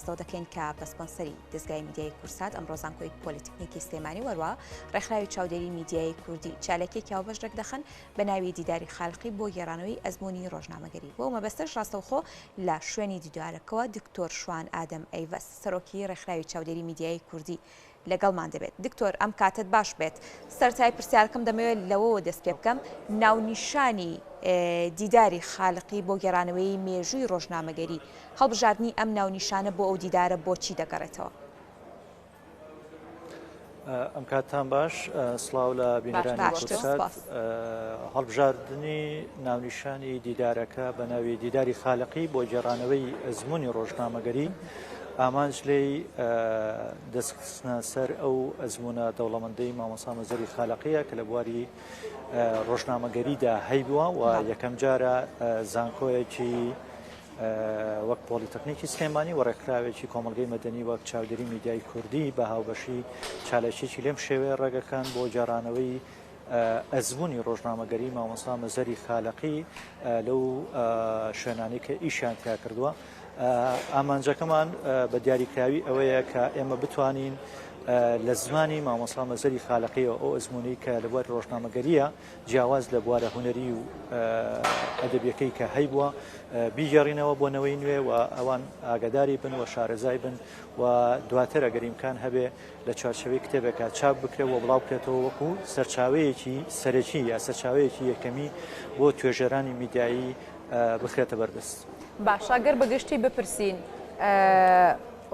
لەوە دەکەین کە بە سپۆنسەری دەزگای میدیایی کوردسات ئەمڕۆ زانکۆی پۆلیتەکنیکی سلێمانی و هەروەها ڕێکخراوی چاودێری میدیایی کوردی چالاکیەکی هاوبەش ڕێکدەخەن بە ناوی دیداری خالقی بۆ گێڕانەوەی ئەزموونی ڕۆژنامەگەری. بۆ ئەو مەبەستەش ڕاستەوخۆ لە شوێنی دیدارەکەوە دکتۆر شوان ئادەم ئەیڤەس سەرۆکی ڕێکخراوی چاودێری میدیایی کوردی لەگەڵمان دەبێت. دکتۆر ئەم کاتەت باش بێت. سەرەتای پرسیارەکەم دەمەوێت لەوەوە دەست پێ بکەم، ناونیشانی دیداری خالقی بۆ گێڕانەوەی مێژووی ڕۆژنامەگەری، هەڵبژاردنی ئەم ناونیشانە بۆ ئەو دیدارە بۆچی دەگەڕێتەوە؟ ئەم کاتتان باش سڵاو لە بینەرانی کوردسات. هەڵبژاردنی ناونیشانی دیدارەکە بە ناوی دیداری خالقی بۆ گێڕانەوەی ئەزموونی ڕۆژنامەگەری ئامانج لێی دەستخستنە سەر ئەو ئەزموونە دەوڵەمەندەی مامۆستا مەزەری خالقیە کە لە بواری ڕۆژنامەگەریدا هەیبووە و یەکەم جارە زانکۆیەکی وەک پۆلیتەکنیکی سلێمانی و ڕێکخراوێکی کۆمەڵگەی مەدەنی وەک چاودێری میدیای کوردی بە هاوبەشی چالاکیەکی لەم شێوەیە ڕێگەکان بۆ گێڕانەوەی ئەزموونی ڕۆژنامەگەری مامۆستا مەزەری خالەقی لەو شوێنانەی کە ئیشیان تیا کردووە. ئامانجەکەمان بە دیاریکراوی ئەوەیە کە ئێمە بتوانین لە زمانی مامۆستا مەزەری خالەقیەوە ئەو ئەزموونەی کە لە بواری ڕۆژنامەگەریە جیاواز لە بوارە هونەری و ئەدەبیەکەی کە هەیبووە بیگێڕینەوە بۆ نەوەی نوێ و ئەوان ئاگاداری بن و شارەزای بن و دواتر ئەگەر ئیمکان هەبێ لە چوارچێوەی کتێبێکا چاپ بکرێت و بڵاو بکرێتەوە وەکو سەرچاوەیەکی سەرەکی یا سەرچاوەیەکی یەکەمی بۆ توێژەرانی میدیایی بخرێتە بەردەست. باشە گەر بە گشتی بپرسین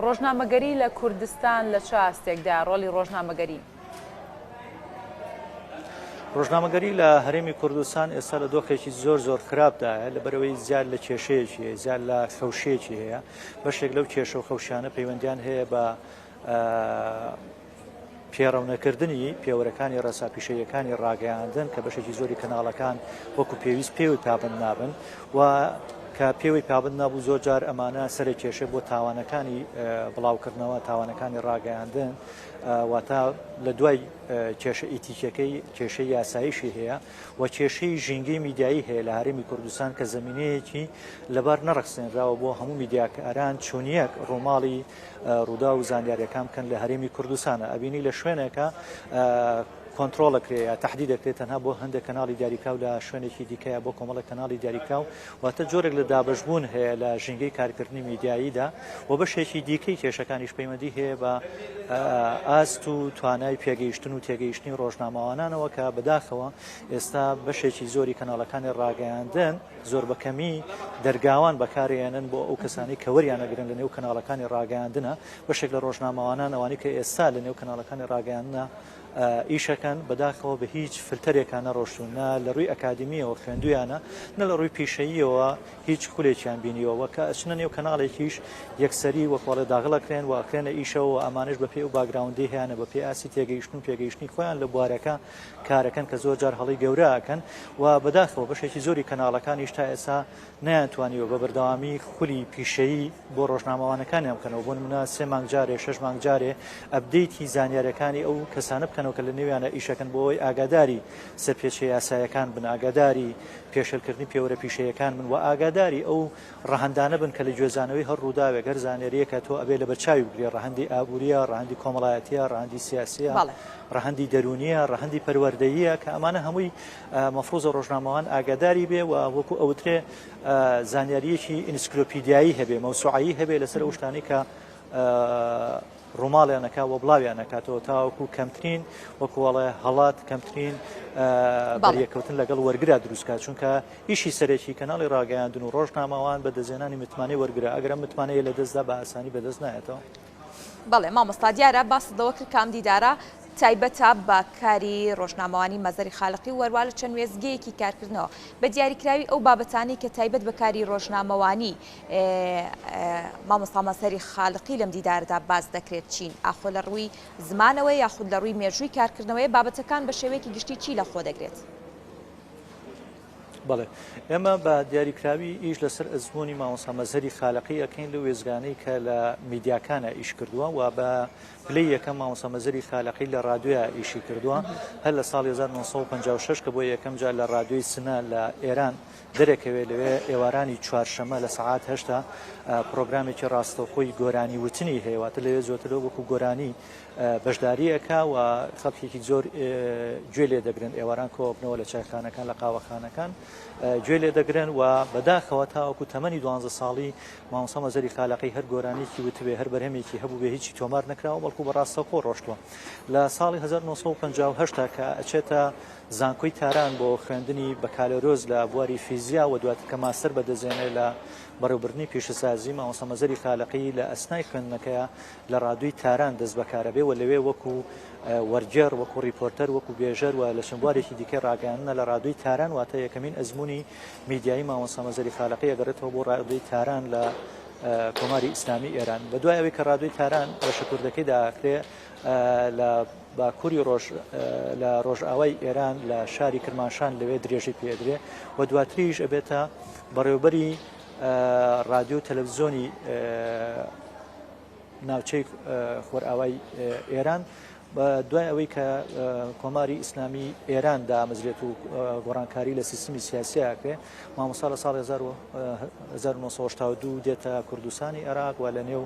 ڕۆژنامەگەری لە کوردستان لە چ ئاستێکدایە ڕۆڵی ڕۆژنامەگەری؟ ڕۆژنامەگەری لە هەرێمی کوردستان ئێستا لە دۆخێکی زۆر زۆر خراپدایە لەبەرەوەی زیاد لە کێشەیەکی هەیە زیاد لە خەوشێکی هەیە بەشێک لەو کێشە و خەوشانە پەیوەندیان هەیە بە پێڕەونەکردنی پێوەرەکانی ڕێسا پیشەیەکانی ڕاگەیاندن کە بەشێکی زۆری کەناڵەکان وەکو پێویست پێوی پابند نابن و کە پێوەی پابند نابوو زۆر جار ئەمانە سەرە کێشە بۆ تاوانەکانی بڵاوکردنەوە تاوانەکانی ڕاگەیاندن واتە لە دوای کێشە ئیتیکیەکەی کێشەی یاساییشی هەیە و کێشەی ژینگەی میدیایی هەیە لە هەرێمی کوردستان کە زمینەیەکی لەبار نەڕەخسێنراوە بۆ هەموو میدیاکاران چۆنیەک ڕووماڵی ڕوودا و زانیاریەکان بکەن لە هەرێمی کوردستانە ئەبینی لە شوێنێکە کۆنترۆڵ ئەکرێ یا تەحدید ئەکرێ تەنها بۆ هەندێک کەناڵی دیاریکراو لە شوێنێکی دیکەیە بۆ کۆمەڵێک کەناڵی دیاریکراو واتە جۆرێک لە دابەشبوون هەیە لە ژینگەی کارکردنی میدیاییدا و بەشێکی دیکەی کێشەکانیش پەیوەندی هەیە بە ئاست و توانای پێگەیشتن و تێگەیشتنی ڕۆژنامەوانانەوە کە بەداخەوە ئێستا بەشێکی زۆری کەناڵەکانی ڕاگەیاندن زۆر بە کەمی دەرگاوان بەکارێنن بۆ ئەو کەسانی کە وەریانەگرن لە نێو کەناڵەکانی ڕاگەیاندنە بەشێک لە ڕۆژنامەوانان ئەوانی کە ئێستا لە نێو کەناڵەکانی ڕاگەیاندنە ئیشەکەن، بەداخەوە بە هیچ فلتەرێکا نەڕۆشتوون، نە لە ڕووی ئەکادیمییەوە خوێندوویانە، نە لە ڕووی پیشەییەوە هیچ خولێکیان بینیوە و کە ئەچنە نێو کەناڵێکیش یەکسەری وەک وەڵێ داغڵ ئەکرێن و ئەکرێنە ئیشەوە و ئەمانەش بە پێی ئەو باکگراوندەی هەیانە بە پێی ئاستی تێگەیشتن و پێگەیشتنی خۆیان لە بوارەکە کارەکەن کە زۆر جار هەڵەی گەورە ئەکەن و بەداخەوە بەشێکی زۆری کەناڵەکانیش تا ئێستا نەیانتوانیوە بە بەردەوامی خولی پیشەیی بۆ ڕۆژنامەوانەکانیان بکەنەوە، بۆ نمونە سێ مانگ جارێ، شەش مانگ جارێ ئەپدەیتی زانیاریەکانی ئەو کەسانە بکەنەوە کە لە نێویانە ئیشەکەن بۆ ئەوەی ئاگاداری سەرپێچیە یاسایەکان بن، ئاگاداری پێشێلکردنی پێوەرە پیشەیەکان بن و ئاگاداری ئەو ڕەهەندانە بن کە لە گوێزانەوەی هەر ڕووداوێک، هەر زانیاریەکە تۆ ئەبێ لەبەرچاوی بگرێ، ڕەهەندی ئابووریە، ڕەهەندی کۆمەڵایەتیە، ڕەهەندی سیاسیە، ڕەهەندی دەروونیە، ڕەهەندی پەروەردەییە کە ئەمانە هەمووی مەفروزە ڕۆژنامەوان ئاگاداری بێ و وەکو ئەوترێ زانیارییەکی ئینسکلۆپیدیایی هەبێ، مەوسوعەیی هەبێ لەسەر ئەو شتانەی کە ڕووماڵیان ئەکا و بڵاویان ئەکاتەوە تاوەکو کەمترین وەکو ئەڵێ هەڵات کەمترین بەریەکەوتن لەگەڵ وەرگرا دروست کات چونکە ئیشی سەرەکی کەناڵی ڕاگەیاندن و ڕۆژنامەوان بەدەستهێنانی متمانەی وەرگرە ئەگەر ئەم متمانەیە لەدەستدا بە ئاسانی بەدەست نایەتەوە. بەڵێ مامۆستا دیارە باست لەوە کرد کە ئەم دیدارە تایبەتە بە کاری ڕۆژنامەوانی مەزەری خالقی و هەروا لە چەند وێستگەیەکی کارکردنەوە بە دیاریکراوی ئەو بابەتانەی کە تایبەت بە کاری ڕۆژنامەوانی مامۆستا مەزهەری خالقی لەم دیدارەدا باس دەکرێت چین؟ ئاخۆ لە ڕووی زمانەوە یاخود لە ڕووی مێژووی کارکردنەوەی بابەتەکان بە شێوەیەکی گشتی چی لە خۆ دەگرێت؟ بەڵێ ئێمە بە دیاریکراوی ئیش لەسەر ئەزموونی مامۆستا مەزهەری خالەقی ئەکەین لەو وێستگانەی کە لە میدیاکانە ئیش کردووە و بە پلەی یەکەم مامۆستا مەزهەری خالەقی لە ڕادیۆیا ئیشی کردووە هەر لە ساڵی 1956 کە بۆ یەکەم جار لە ڕادیۆی سنە لە ئێران دەرەکەوێ لەوێ ئێوارانی چوارشەمە لە سەعات هەشتا پرۆگرامێکی ڕاستەوخۆی گۆرانی وتنی هەیە واتە لەوێ زۆتر وەکو گۆرانی بەشداری ئەکا و خەڵکێکی زۆر گوێ لێ دەگرن ئێواران کۆبنەوە لە چایخانەکان لە قاوەخانەکان گوێ لێ دەگرن و بەداخەوە تاوەکو تەمەنی دوانزە ساڵی مامۆستا مەزەری خالەقی هەر گۆرانیکی وتبێ هەر بەرهەمێکی هەبوو بێ هیچی تۆمار نەکراوە بەڵکو بە ڕاستەوخۆ ڕۆشتووە لە ساڵی 1950 کە ئەچێتە زانکۆی تاران بۆ خوێندنی بەکالۆرۆز لە بواری فیزیا و دواتر کە ماستەر بەدەستێنێ لە بەڕێوبردنی پیشەسازی مامۆستا مەزەری خالەقی لە ئەسنای خوێندنەکەیە لە ڕادیۆی تاران دەست بەکارەبێ و لەوێ وەکو وەرگێڕ، وەکو ڕیپۆرتەر، وەکو بێژەر و لە چەند بوارێکی دیکەی ڕاگەیاندنە لە ڕادیۆی تاران واتە یەکەمین ئەزموونی میدیایی مامۆستا مەزەری خالەقی ئەگەڕێتەوە بۆ ڕادیۆی تاران لە کۆماری ئیسلامی ئێران. بە دوای ئەوەی کە ڕادیۆی تاران بەشە کوردەکەی داخرێ لە باکووری ڕۆژ لە ڕۆژئاوای ئێران لە شاری کرماشان لەوێ درێژەی پێدرێ و دواتریش ئەبێتە بەڕێوبەری ڕادیۆ و تەلەڤزیۆنی ناوچەی خۆرئاوای ئێران دوای ئەوەی کە کۆماری ئیسلامی ئێران دامەزرێت و گۆڕانکاری لە سیستمی سیاسی ئەکرێ مامۆستا لە ساڵی 1982 دێتە کوردستانی عێراق و لە نێو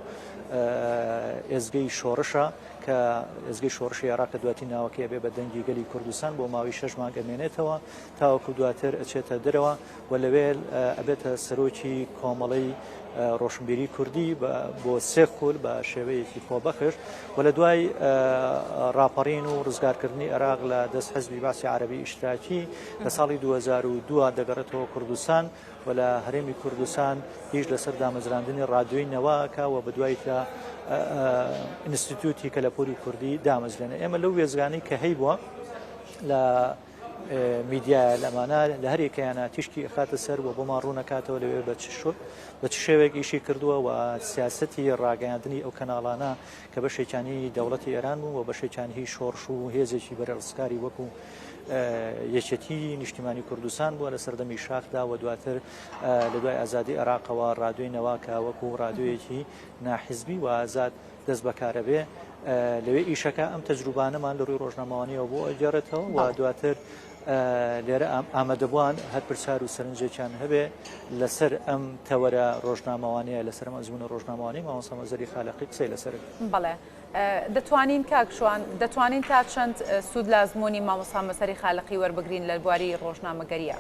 ئێزگەی شۆڕشە کە ئێزگەی شۆڕشی عێراق کە دواتر ناوەکەی ئەبێ بە دەنگی گەلی کوردستان بۆ ماوەی شەش مانگ ئەمێنێتەوە تاوەکو دواتر ئەچێتە دەرەوە و لەوێ ئەبێتە سەرۆکی کۆمەڵەی ڕۆشنبیری کوردی بۆ سێ خول بە شێوەیەکی خۆبەخش و لە دوای ڕاپەڕین و ڕزگارکردنی عێراق لە دەست حزبی بەعسی عەرەبی ئیشتراکی لە ساڵی 2002 دەگەڕێتەوە کوردستان و لە هەرێمی کوردستان ئیش لەسەر دامەزراندنی ڕادیۆی نەواکە و بەدوایدا ئینستیتیوتی کەلەپوری کوردی دامەزرێنێ ئێمە لەو وێزگانەی کە هەیبووە لە میدیایە لەمانە لە هەرێکیانە تیشکی ئەخاتە سەر و بۆمان ڕوونەکاتەوە لەوێ بە چ بە چ شێوەیەک ئیشی کردووە و سیاسەتی ڕاگەیاندنی ئەو کەناڵانە کە بەشێکیان هی دەوڵەتی ئێران بوو و بەشێکیان هی شۆڕش و هێزێکی بەرەڵسکاری وەکو یەکێتی نیشتیمانی کوردستان بووە لە سەردەمی شاخدا و دواتر لە دوای ئازادی عێراقەوە ڕادیۆی نەوا کە وەکو ڕادیۆیەکی ناحیزبی و ئازاد دەست بەکارەبێ لەوێ ئیشەکە ئەم تەجروبانەمان لە ڕووی ڕۆژنامەوانیەوە بۆ ئەگێڕێتەوە و دواتر لێرە ئامادەبووان هەر پرسیار و سەرنجێکیان هەبێ لەسەر ئەم تەوەرە ڕۆژنامەوانیە لەسەر ئەم ئەزمونە ڕۆژنامەوانی مامۆستا مەزەری خالەقی قسەی لەسەر بەڵێ دەتوانین کاک شوان دەتوانین تا چەند سوود لە ئەزموونی مامۆستا مەزهەری خالقی وەربگرین لە بواری ڕۆژنامەگەریە؟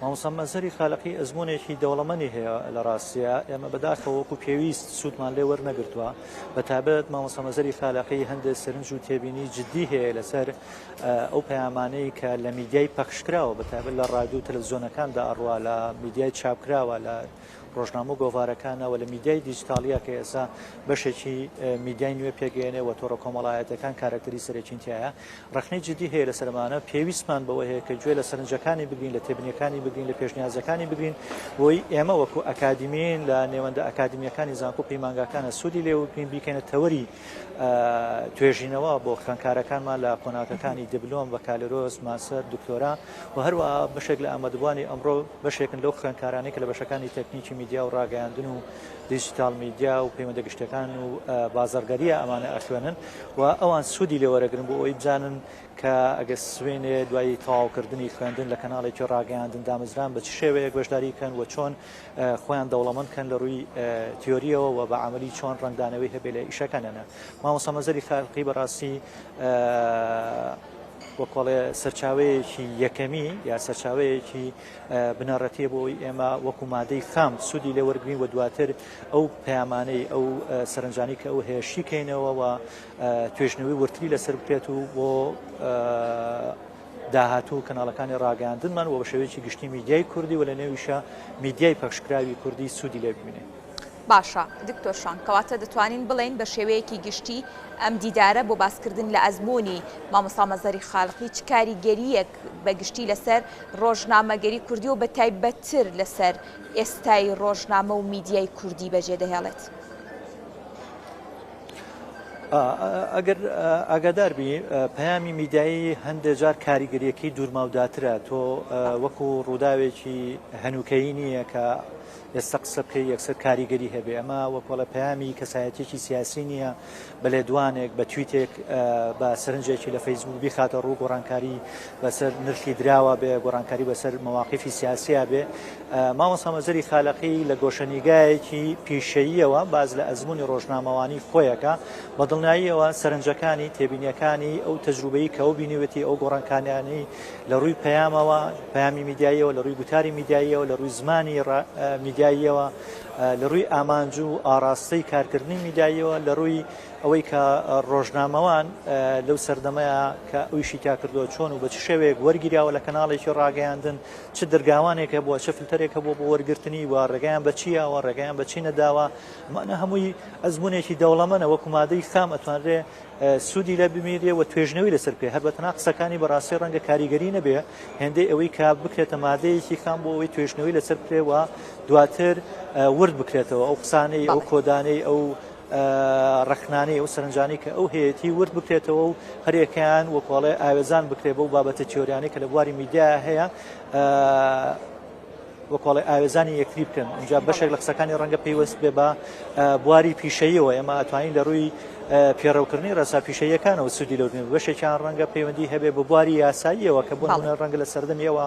مامۆستا مەزهەری خالقی ئەزموونێکی دەوڵەمەنی هەیە لە ڕاستیە ئێمە بەداخەوە وەکو پێویست سوودمان لێ وەرنەگرتووە بە تایبەت مامۆستا مەزهەری خالقی هەندێک سەرنج و تێبینی جدی هەیە لەسەر ئەو پەیامانەی کە لە میدیای پەخشکراوە بە تایبەت لە ڕادیۆ و تەلەڤزیۆنەکاندا ئەڕوا لە میدیای چاپکراوە لە ڕۆژنامە و گۆڤارەکانە و لە میدیای دیجیتاڵییە کە ئێستا بەشێکی میدیای نوێ پێکئێنێ و تۆڕە کۆمەڵایەتیەکان کارەکتەری سەرەکین تیایە ڕەخنەی جدی هەیە لەسەر ئەمانە پێویستمان بەوە هەیە کە گوێ لە سەرنجەکانی بگرین لە تێبینیەکانی بگرین لە پێشنیازەکانی بگرین بۆی ئێمە وەکو ئەکادیمین لە نێوەندە ئەکادیمیەکانی زانکۆ پەیمانگاکانە سوودی لێ وەربگرین بیکەینە تەوەری توێژینەوە بۆ خوێندکارەکانمان لە قۆناغەکانی دبلۆم، بەکالۆرۆس، ماسەر، دکتۆرا و هەروەها بەشێک لە ئامادەبووانی ئەمڕۆ بەشێکن لەو خوێندکارانەی کە لە بەشەکانی تەکنیکی میدیا و ڕاگەیاندن و دیجیتاڵ میدیا و پەیوەندە گشتیەکان و بازاڕگەرییە ئەمانە ئەخوێنن و ئەوان سوودی لێ وەرەگرن بۆ ئەوەی بزانن کە ئەگەر سوێنێ دوای تەواوکردنی خوێندن لە کەناڵێکی ڕاگەیاندن دامەزران بە چ شێوەیەک بەشداری کەن و چۆن خۆیان دەوڵەمەند کەن لە ڕووی تیۆریەوە و بە عەمەلی چۆن ڕەنگدانەوەی هەبێ لە ئیشەکانیانە. مامۆستا مەزەری خالقی بەڕاستی وەکۆڵێ سەرچاوەیەکی یەکەمی یا سەرچاوەیەکی بنەڕەتیە بۆ ئەوەی ئێمە وەکو مادەی خام سوودی لێ وەرگین و دواتر ئەو پەیامانەی ئەو سەرنجانی کە ئەو هەیە شیکەینەوە و توێژنەوەی وردتری لەسەر بکرێت و بۆ داهاتوو کەناڵەکانی ڕاگەیاندنمان و بە شێوەیەکی گشتی میدیای کوردی و لە نێویشا میدیای پەخشکراوی کوردی سوودی لێ ببینێ. باشە دکتۆر شان، کەواتە دەتوانین بڵێین بە شێوەیەکی گشتی ئەم دیدارە بۆ باسکردن لە ئەزموونی مامۆستا مەزهەری خالقی چ کاریگەرییەک بە گشتی لەسەر ڕۆژنامەگەری کوردی و بە تایبەتتر لەسەر ئێستای ڕۆژنامە و میدیای کوردی بەجێ دەهێڵێت؟ ئەگەر ئاگادار بی پەیامی میدیایی هەندێ جار کاریگەریەکەی دوورمەوداترە تۆ وەکو ڕووداوێکی هەنووکەیی نییە کە ئێستا قسە بکەی یەکسەر کاریگەری هەبێ ئەمە وەکۆڵە پەیامی کەسایەتێکی سیاسی نییە بە لێدوانێک بە تویتێک بە سەرنجێکی لە فەیسبوک بیخاتە ڕوو گۆڕانکاری بەسەر نرخی دراوە بێ گۆڕانکاری بەسەر مەواقیفی سیاسیا بێ مامۆستا مەزەری خالەقی لە گۆشەنیگایەکی پیشەییەوە باس لە ئەزموونی ڕۆژنامەوانی خۆیەکە، بە دڵنیاییەوە سەرنجەکانی، تێبینییەکانی، ئەو تەجروبەی کە ئەو بینیوێتی، ئەو گۆڕانکاریانەی لە ڕووی پەیامەوە، پەیامی میدیاییەوە، لە ڕووی گوتاری میدیاییەوە، لە ڕووی زمانی میدیاییەوە، لە ڕووی ئامانج و ئاڕاستەی کارکردنی میدیاییەوە، لە ڕووی ئەوەی کە ڕۆژنامەوان لەو سەردەمەیا کە ئەویشی تیا کردووە چۆن و بە چ شێوەیەک وەرگیراوە لە کەناڵێکی ڕاگەیاندن، چ دەرگاوانێک هەبووە، چ فلتەرێک هەبووە بۆ وەرگرتنی و ڕێگەیان بە چی یاوە، ڕێگەیان بە چی نەداوە، ئەمانە هەمووی ئەزموونێکی دەوڵەمەنە وەکو مادەی خام ئەتوانرێ سوودی لێ ببینرێ و توێژنەوەی لەسەر بکرێ، هەر بە تەنها قسەکانی بەڕاستی ڕەنگە کاریگەری نەبێ هێندەی ئەوەی کە بکرێتە مادەیەکی خام بۆ ئەوەی توێژنەوەی لەسەر بکرێ و دواتر ورد بکرێتەوە ئەو قسانەی ئەو کۆدانەی ئەو ڕەخنانەی ئەو سەرنجانەی کە ئەو هەیەتی ورد بکرێتەوە و هەریەکەیان وەکۆڵێ ئاوێزان بکرێ بەو بابەتە تیۆریانەی کە لە بواری میدیا هەیە وەکۆڵێ ئاوێزانی یەکتری بکەن اینجا بەشێک لە قسەکانی ڕەنگە پەیوەست بێ بە بواری پیشەیەوە ئێمە ئەتوانین لە ڕووی پێڕەوکردنی ڕێسا پیشەیەکانەوە سوودی لەو بەشێکیان ڕەنگە پەیوەندی هەبێ بە بواری یاساییەوە کە بۆ ڕەنگە لە سەردەمیەوە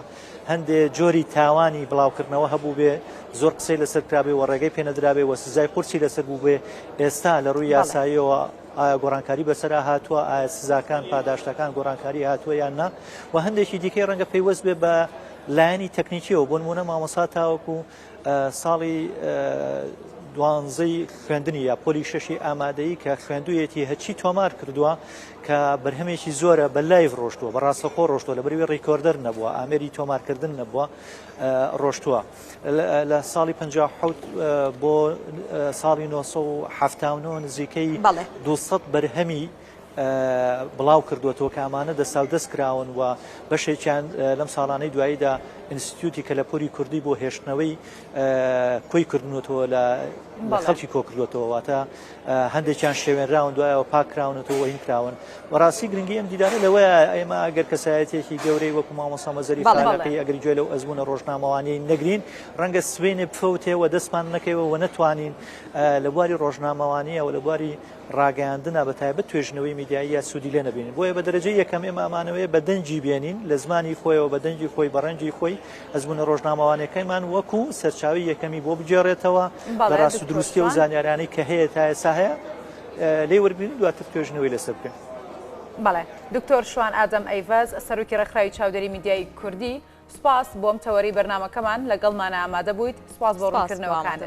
هەندێ جۆری تاوانی بڵاوکردنەوە هەبووبێ زۆر قسەی لەسەر کرابێ و ڕێگەی پێنەدرابێ و سزای قورسی لەسەر بووبێ ئێستا لە ڕووی یاساییەوە ئایا گۆڕانکاری بەسەرا هاتووە ئایا سزاکان پاداشتەکان گۆڕانکاری هاتووە یان نا و هەندێکی دیکەی ڕەنگە پەیوەست بێ بە لایەنی تەکنیکیەوە بۆ نمونە مامۆسا تاوەکو ساڵی دوانزەی خوێندنی یا پۆلی شەشی ئامادەیی کە خوێندوویەتی هەرچی تۆمار کردووە کە بەرهەمێکی زۆرە بە live ڕۆشتووە بە ڕاستەخۆ ڕۆشتووە لە بەروی recorder نەبووە ئامێری تۆمارکردن نەبووە ڕۆشتووە لە ساڵی 57 بۆ ساڵی 1970 نزیکەی 200 بەرهەمی بڵاو کردووەتەوە کە ئەمانە دەستاودەست کراون و بەشێکیان لەم ساڵانەی دواییدا ئینستیتیوتی کەلەپوری کوردی بۆ هێشتنەوەی کۆی کردنەوە لە خەڵکی کۆکردوەتەوە واتە هەندێکیان شێوێنراون دوایەوە پاکراونەتەوە و هین کراون بەڕاستی گرنگی ئەم دیدارە لەوەیە ئێمە ئەگەر کەسایەتێکی گەورەی وەکو مامۆستا مەزەری خالقی ئەگەر گوێ لەو ئەزمونە ڕۆژنامەوانیی نەگرین ڕەنگە سبەینێ بفەوتێ و دەستمان نەکەوێ و نەتوانین لە بواری ڕۆژنامەوانیەوە لە بواری ڕاگەیاندنە بە تایبەت توێژینەوەی میدیاییە سوودی لێ نەبینین بۆیە بە دەرەجەی یەکەم ئێمە ئەمانەوەیە بە دەنگی بێنین لە زمانی خۆیەوە بە دەنگی خۆی بە ڕەنگی خۆی ئەزموونە ڕۆژنامەوانیەکەیمان وەکو سەرچاوی یەکەمی بۆ بگێڕێتەوە لە ڕاست و دروستی و زانیارانەی کە هەیە تا ئێستا هەیە لێی وەربگرین دواتر توێژینەوەی لەسەر بکەین. بەڵێ دکتۆر شوان ئادەم ئەیڤەز سەرۆکی ڕێکخراوی چاودێری میدیایی کوردی سوپاس بۆم تەوەرەی بەرنامەکەمان لەگەڵمانە ئامادە بوویت سوپاس بۆ ڕوونکردنەوەکانت.